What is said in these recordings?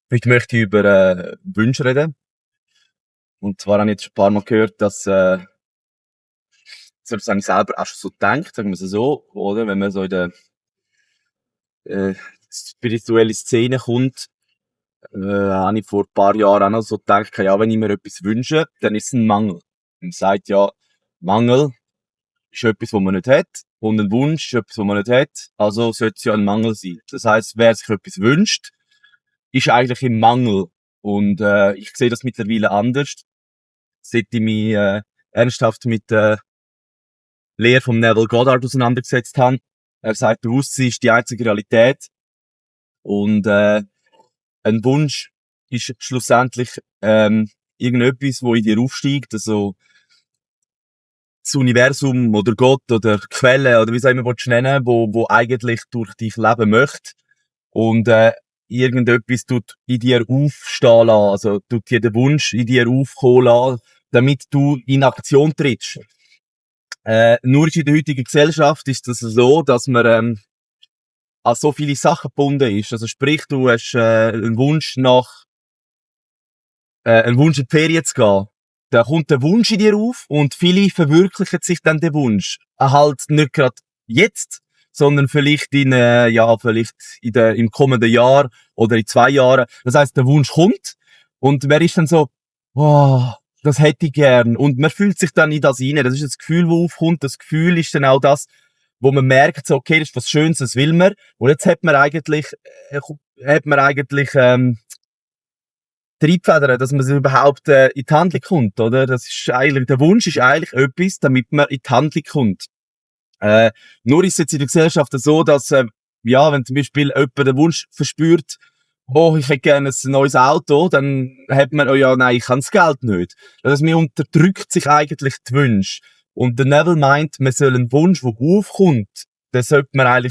Heute möchte ich über Wünsche reden. Und zwar habe ich jetzt schon ein paar Mal gehört, dass so das habe ich selber auch schon so gedacht, sagen wir es so, oder? Wenn man so in der äh, spirituelle Szene kommt, habe ich vor ein paar Jahren auch noch so gedacht, ja, wenn ich mir etwas wünsche, dann ist es ein Mangel. Man sagt ja, Mangel ist etwas, was man nicht hat, und ein Wunsch ist etwas, was man nicht hat, also sollte es ja ein Mangel sein. Das heisst, wer sich etwas wünscht, ist eigentlich im Mangel. Und ich sehe das mittlerweile anders, seit ich mich ernsthaft mit der Lehre von Neville Goddard auseinandergesetzt habe. Er sagt, Bewusstsein ist die einzige Realität, und ein Wunsch ist schlussendlich irgendetwas, wo in dir aufsteigt, also das Universum oder Gott oder Quelle oder wie soll man es nennen, wo eigentlich durch dich leben möchte, und irgendetwas tut in dir aufstehen lassen, also tut dir den Wunsch in dir aufkommen lassen, damit du in Aktion trittst. Nur ist in der heutigen Gesellschaft ist das so, dass man an so viele Sachen gebunden ist. Also sprich, du hast einen Wunsch einen Wunsch in die Ferien zu gehen. Da kommt der Wunsch in dir auf, und viele verwirklichen sich dann den Wunsch. Halt nicht gerade jetzt, sondern vielleicht vielleicht im kommenden Jahr oder in 2 Jahren. Das heisst, der Wunsch kommt, und wer ist dann so, oh, das hätte ich gern. Und man fühlt sich dann in das rein. Das ist das Gefühl, das aufkommt. Das Gefühl ist dann auch das, wo man merkt, so, okay, das ist was Schönes, das will man. Und jetzt hat man eigentlich Triebfedern, dass man überhaupt in die Handlung kommt, oder? Das ist eigentlich, der Wunsch ist eigentlich etwas, damit man in die Handlung kommt. Nur ist es jetzt in der Gesellschaft so, dass, wenn zum Beispiel jemand den Wunsch verspürt, oh, ich hätte gerne ein neues Auto, dann hat man, oh ja, nein, ich habe das Geld nicht. Also, man unterdrückt sich eigentlich die Wünsche. Und der Neville meint, man soll einen Wunsch, der aufkommt, den sollte man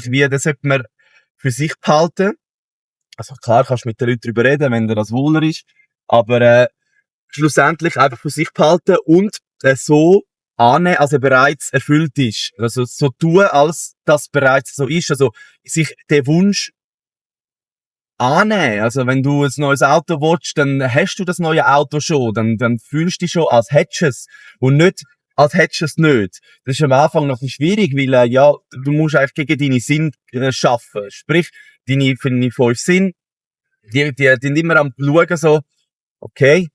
für sich behalten. Also klar, kannst du mit den Leuten darüber reden, wenn dir das wohler ist, aber schlussendlich einfach für sich behalten und so annehmen, als er bereits erfüllt ist. Also so tun, als das bereits so ist. Also sich den Wunsch annehmen. Also wenn du ein neues Auto willst, dann hast du das neue Auto schon. Dann fühlst du dich schon, als hättest du es. Und nicht, als hättest du es nicht. Das ist am Anfang noch ein bisschen schwierig, weil du musst eigentlich gegen deine Sinn schaffen. Sprich, deine 5 Sinn, die sind immer am schauen, so, okay,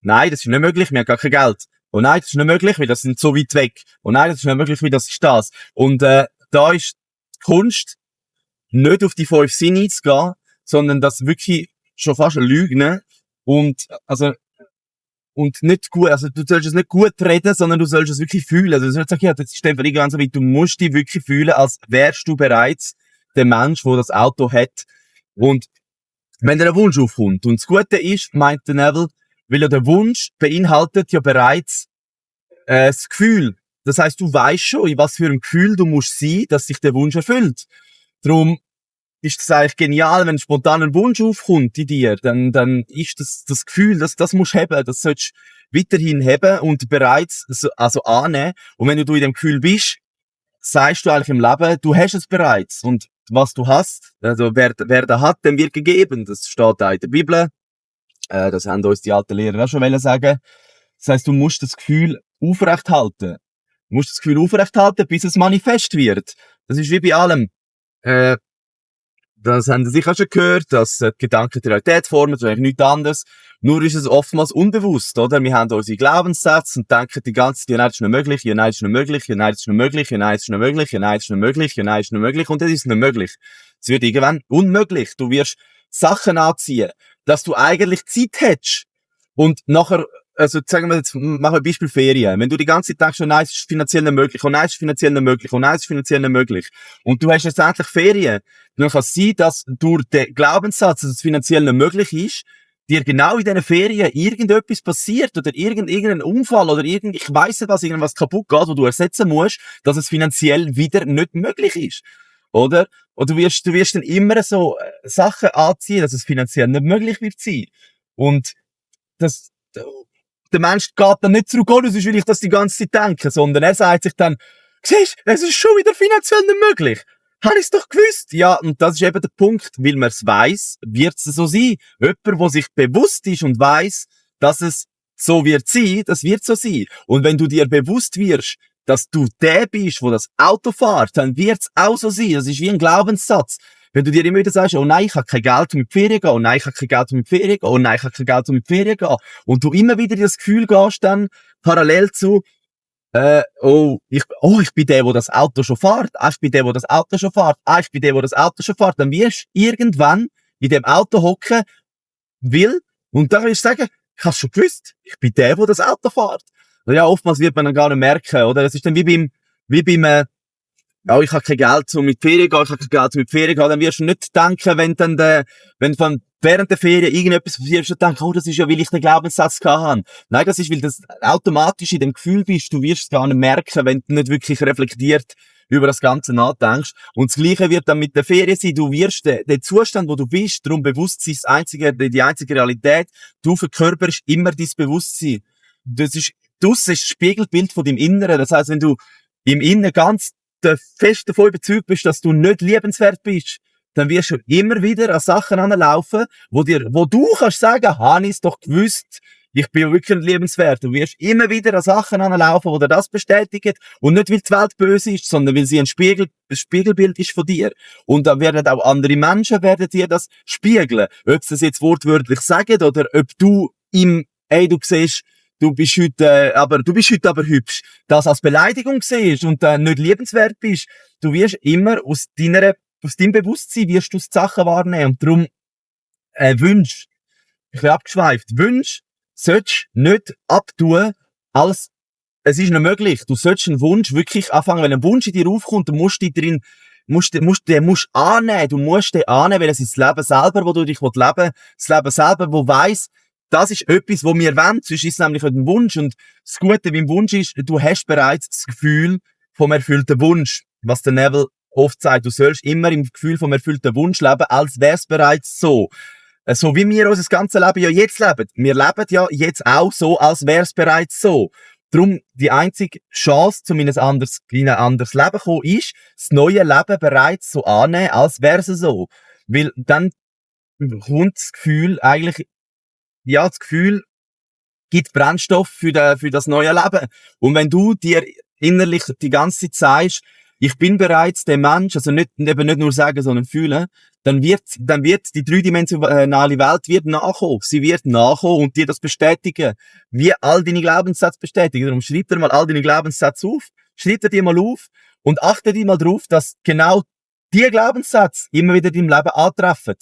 nein, das ist nicht möglich, wir haben gar kein Geld. Oh nein, das ist nicht möglich, weil das sind so weit weg. Oh nein, das ist nicht möglich, weil das ist das. Und da ist die Kunst, nicht auf die 5 Sinne einzugehen, sondern das wirklich schon fast lügen, und nicht gut, also du sollst es nicht gut reden, sondern du sollst es wirklich fühlen. Also du sollst sagen, ja, das ist einfach irgendwann so weit, du musst dich wirklich fühlen, als wärst du bereits der Mensch, der das Auto hat. Und wenn der Wunsch aufkommt, und das Gute ist, meint der Neville, weil ja der Wunsch beinhaltet ja bereits das Gefühl. Das heisst, du weißt schon, in was für ein Gefühl du musst sein, dass sich der Wunsch erfüllt. Darum ist es eigentlich genial, wenn spontan ein Wunsch aufkommt in dir, dann ist das Gefühl, das musst du haben, das sollst du weiterhin haben und bereits also annehmen. Und wenn du in dem Gefühl bist, sagst du eigentlich im Leben, du hast es bereits. Und was du hast, also wer da hat, dem wird gegeben. Das steht auch in der Bibel. Das haben uns die alten Lehrer auch schon sagen. Das heisst, du musst das Gefühl aufrechthalten. Du musst das Gefühl aufrechthalten, bis es manifest wird. Das ist wie bei allem. Das haben Sie sicher schon gehört, dass die Gedanken die Realität formen, das ist eigentlich nichts anderes. Nur ist es oftmals unbewusst, oder? Wir haben unsere Glaubenssätze und denken die ganze Zeit, ja, nein, das ist nicht möglich, ja, nein, das ist nicht möglich, ja, nein, das ist nicht möglich, ja, nein, das ist nicht möglich, ja, nein, das ist nicht möglich, ja, nein, das ist nicht möglich, und das ist nicht möglich. Es wird irgendwann unmöglich. Du wirst Sachen anziehen, dass du eigentlich Zeit hättest. Und nachher, also sagen wir jetzt, machen wir ein Beispiel Ferien. Wenn du die ganze Zeit denkst, oh nein, es ist finanziell nicht möglich, oh nein, es ist finanziell nicht möglich, oh nein, es ist finanziell nicht möglich, und du hast jetzt endlich Ferien, dann kann es sein, dass durch den Glaubenssatz, dass es finanziell nicht möglich ist, dir genau in diesen Ferien irgendetwas passiert oder irgendein Unfall oder ich weiss nicht was, irgendwas kaputt geht, wo du ersetzen musst, dass es finanziell wieder nicht möglich ist. Oder? Und du wirst dann immer so Sachen anziehen, dass es finanziell nicht möglich wird sein. Und das, der Mensch geht dann nicht zurück, oh, das ist, weil ich das die ganze Zeit denke, sondern er sagt sich dann, siehst, es ist schon wieder finanziell nicht möglich. habe ich's doch gewusst. Ja, und das ist eben der Punkt. Weil man es weiss, wird's so sein. Jemand, der sich bewusst ist und weiss, dass es so wird sein, das wird so sein. Und wenn du dir bewusst wirst, dass du der bist, wo das Auto fährt, dann wird's auch so sein. Das ist wie ein Glaubenssatz. Wenn du dir immer wieder sagst, oh nein, ich habe kein Geld, um in die Ferien zu gehen, oh nein, ich habe kein Geld, um in die Ferien zu gehen, oh nein, ich habe kein Geld, um in die Ferien zu gehen. Und du immer wieder das Gefühl gehst dann, parallel zu, ich bin der, wo das Auto schon fährt. Ich bin der, wo das Auto schon fährt. Ich bin der, wo das Auto schon fährt. Dann wirst du irgendwann in dem Auto hocken, und dann wirst du sagen, ich hab's schon gewusst. Ich bin der, wo das Auto fährt. Ja, oftmals wird man dann gar nicht merken, oder? Es ist dann ich habe kein Geld, um mit die Ferien zu gehen, ich habe kein Geld, um mit die Ferien zu gehen, dann wirst du nicht denken, wenn von während der Ferien irgendetwas passiert, wirst du denken, oh, das ist ja, weil ich den Glaubenssatz gehabt habe. Nein, das ist, weil du automatisch in dem Gefühl bist, du wirst es gar nicht merken, wenn du nicht wirklich reflektiert über das Ganze nachdenkst. Und das Gleiche wird dann mit der Ferien sein, du wirst den Zustand, wo du bist, darum Bewusstsein ist die einzige Realität, du verkörperst immer dein Bewusstsein. Das ist das Spiegelbild von deinem Inneren. Das heisst, wenn du im Inneren ganz fest davon überzeugt bist, dass du nicht liebenswert bist, dann wirst du immer wieder an Sachen anlaufen, wo du kannst sagen, habe ich es doch gewusst, ich bin wirklich nicht liebenswert. Du wirst immer wieder an Sachen anlaufen, wo dir das bestätigen. Und nicht, weil die Welt böse ist, sondern weil sie ein Spiegelbild ist von dir. Und dann werden auch andere Menschen dir das spiegeln. Ob sie das jetzt wortwörtlich sagen oder ob du du siehst, du bist heute aber hübsch, das als Beleidigung siehst und nicht liebenswert bist. Du wirst immer aus deinem Bewusstsein wirst du die Sachen wahrnehmen. Und darum, Wünsch, ich bin abgeschweift, Wünsch sollst nicht abtun, als es ist nicht möglich. Du sollst einen Wunsch wirklich anfangen, wenn ein Wunsch in dir aufkommt, dann musst du den annehmen. Du musst den annehmen, weil es ist das Leben selber, wo du dich leben willst. Das Leben selber, wo weiss, das ist etwas, was wir wollen. Sonst ist es nämlich ein Wunsch. Und das Gute beim Wunsch ist, du hast bereits das Gefühl vom erfüllten Wunsch. Was der Neville oft sagt, du sollst immer im Gefühl vom erfüllten Wunsch leben, als wär's bereits so. So wie wir unser ganzes Leben ja jetzt leben. Wir leben ja jetzt auch so, als wär's bereits so. Darum, die einzige Chance, in ein anderes Leben zu kommen, ist, das neue Leben bereits so annehmen, als wär's so. Weil dann kommt das Gefühl das Gefühl gibt Brennstoff für das neue Leben. Und wenn du dir innerlich die ganze Zeit sagst, ich bin bereits der Mensch, also nicht nur sagen, sondern fühlen, dann wird die dreidimensionale Welt wird nachkommen. Sie wird nachkommen und dir das bestätigen, wie all deine Glaubenssätze bestätigen. Darum schreib dir mal all deine Glaubenssätze auf, schreib dir die mal auf und achte dir mal drauf, dass genau die Glaubenssätze immer wieder in deinem Leben antreffen.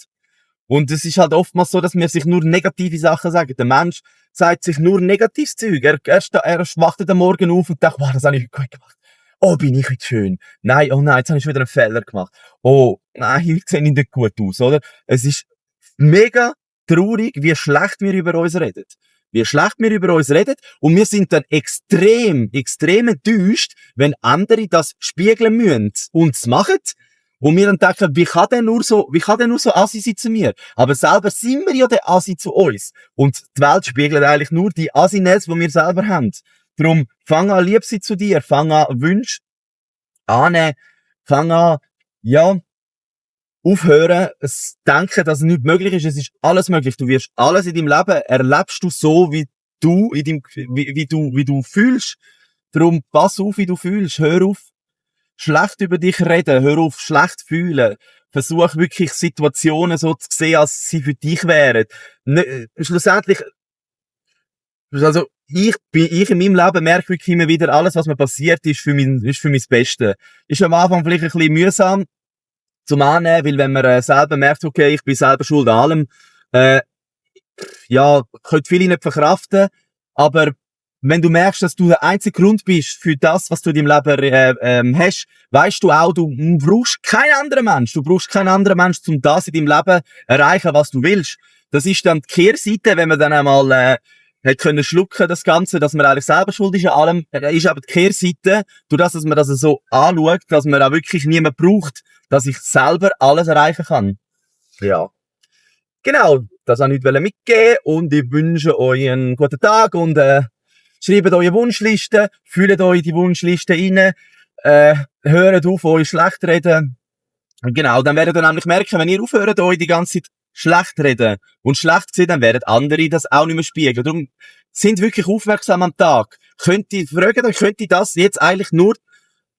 Und es ist halt oftmals so, dass wir sich nur negative Sachen sagen. Der Mensch sagt sich nur negatives Zeug. Er wacht am Morgen auf und denkt, wow, das habe ich gut gemacht. Oh, bin ich heute schön. Nein, oh nein, jetzt habe ich schon wieder einen Fehler gemacht. Oh, nein, heute sehe ich nicht gut aus, oder? Es ist mega traurig, wie schlecht wir über uns reden. Wie schlecht wir über uns reden. Und wir sind dann extrem enttäuscht, wenn andere das spiegeln müssen und es machen. Und wir dann denken, wie kann der nur so assi sein zu mir? Aber selber sind wir ja der Assi zu uns. Und die Welt spiegelt eigentlich nur die Assiness, die wir selber haben. Darum, fang an, lieb sein zu dir. Fang an, Wünsche annehmen. Fang an, aufhören, es denken, dass es nicht möglich ist. Es ist alles möglich. Du wirst alles in deinem Leben erlebst du so, wie du fühlst. Darum, pass auf, wie du fühlst. Hör auf, schlecht über dich reden. Hör auf, schlecht fühlen. Versuch wirklich Situationen so zu sehen, als sie für dich wären. Schlussendlich, also, ich in meinem Leben merke wirklich immer wieder, alles, was mir passiert, ist für mein Beste. Ist am Anfang vielleicht ein bisschen mühsam zum Annehmen, weil wenn man selber merkt, okay, ich bin selber schuld an allem, können viele nicht verkraften, aber wenn du merkst, dass du der einzige Grund bist für das, was du in deinem Leben hast, weißt du auch, du brauchst keinen anderen Mensch. Du brauchst keinen anderen Mensch, um das in deinem Leben erreichen, was du willst. Das ist dann die Kehrseite, wenn man dann einmal hat können schlucken, das Ganze, dass man eigentlich selber schuld ist an allem, ist aber die Kehrseite, durch das, dass man das so anschaut, dass man auch wirklich niemand braucht, dass ich selber alles erreichen kann. Ja. Genau, das wollte ich mitgeben und ich wünsche euch einen guten Tag und schreibt eure Wunschliste, fühlt euch die Wunschliste rein, hört auf, euch schlecht reden Genau, dann werdet ihr nämlich merken, wenn ihr aufhört, euch die ganze Zeit schlecht reden und schlecht sehen, dann werden andere das auch nicht mehr spiegeln. Darum sind wirklich aufmerksam am Tag. Fragt euch, könnte das jetzt eigentlich nur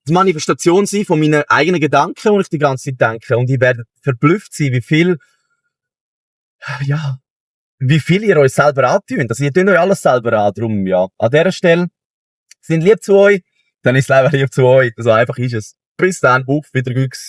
die Manifestation sein von meinen eigenen Gedanken, die ich die ganze Zeit denke. Und ihr werdet verblüfft sein, ja, wie viel ihr euch selber antun. Also ihr tut euch alles selber an. Darum, ja, an dieser Stelle, sind lieb zu euch, dann ist das Leben lieb zu euch. So einfach ist es. Bis dann, auf wieder Güchs.